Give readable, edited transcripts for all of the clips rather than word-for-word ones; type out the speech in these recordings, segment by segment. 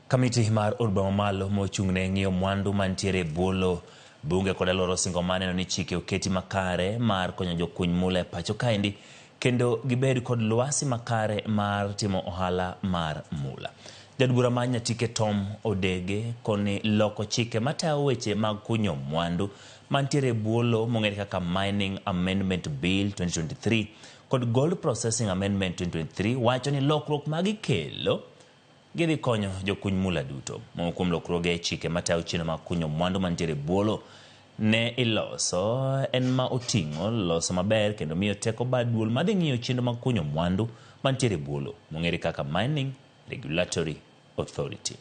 Kamiti mar od bura mamalo mochung' ne ng'iyo mwandu mantiere e bwo lowo, bunge kod alwora osingo mar neno ni chike oketi makare mar konyo jokuny mula e pacho kaendi kendo gibed kod lwasi makare mar timo ohala mar mula. Jaod bura ma Nyatike Tom Odege koni loko chike matayo weche mag kunyo mwandu mantiere e bwo lowo mong'ere kaka Mining Amendment Bill 2023 kod Gold Processing Amendment 2023 wacho ni lokruok ma gikelo gidhi konyo jokuny mula duto. Moko kuom lokruoge e chike matayo chenro mag kunyo mwandu mantiere e bwo lowo ne iloso en ma oting'o loso maber kendo miyo teko bad duol madhi ng'iyo chenro mag kunyo mwandu mantiere e bwo lowo mong'ere kaka Mining Regulatory Authority.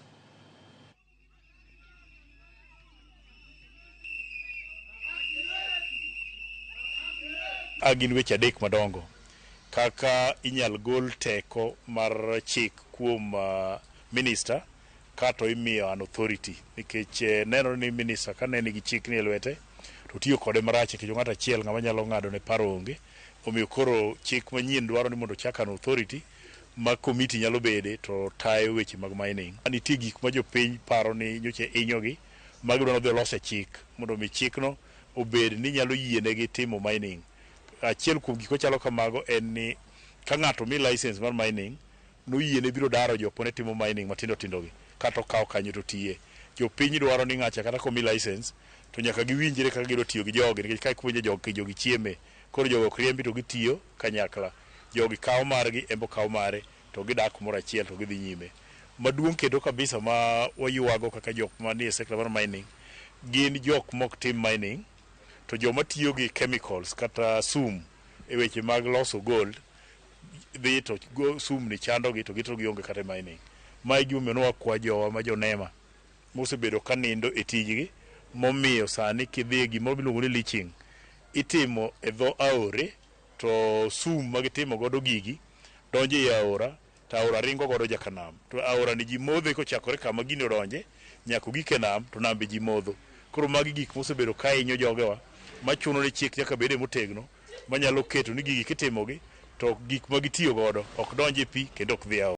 A gin weche adek madongo kaka inyal gol teko mar chik kuom minister kato imiyo an authority nikech nenore ni minister kane nigi chik ni e lwete to otiyo kode marach nikech ng'ato achiel ng'ama nyalo ng'ado ne paro onge. Omiyo koro chik manyien dwaro ni mondo ochak an authority ma komiti nyalo bede to tayo weche mag mining. Nitie gik ma jopiny paro ni nyocha hinyogi ma gidwa ni odhi olos e chik mondo omi chikno obed ni nyalo yienegi timo mining. Achiel kuom gik machalo kamago en ni ka ng'ato omi license mar mining, noyiene biro daro jok mane timo mining matindo tindo gi kata okaw kanyo to otiye. Jopiny dwaro ni ng'acha kata komi license to nyaka giwinjre kaka gidwa tiyo gi jogi nikech ka ipuonjo jogi jogi chieme. Koro jogi ok riembi to gitiyo kanyakla. Jogi kawo margi en be okawo mare to gidak kumoro achiel to gidhi nyime. Maduong' kendo kabisa ma waywago kaka jok manie sector mar mining gin jok mok tim mining to joma tiyo gi chemicals kata sum e weche mag loso gold dhi to sum ni chandogi to gito gionge kata e mining. Ma e gimomiyo ne wakwa jowa ma jo NEMA mosebedo ka nindo e tijgi momiyo sani kidhi e gimoro miluongo ni leaching itimo e dho aore to sum ma gitimo godo gigi donjo ei aora to aora ringo godo nyaka nam. To aora ni ji modhe kochakore kama gini odonje nyaka ogik e nam to nam be ji modho. Koro magi gik mosebedo ka hinyo jogewa machuno ni chik nyaka bede motegno manyalo keto ni gigi kitimogi to gik ma gitiyo godo ok donj e pi kendo ok dhi e aora.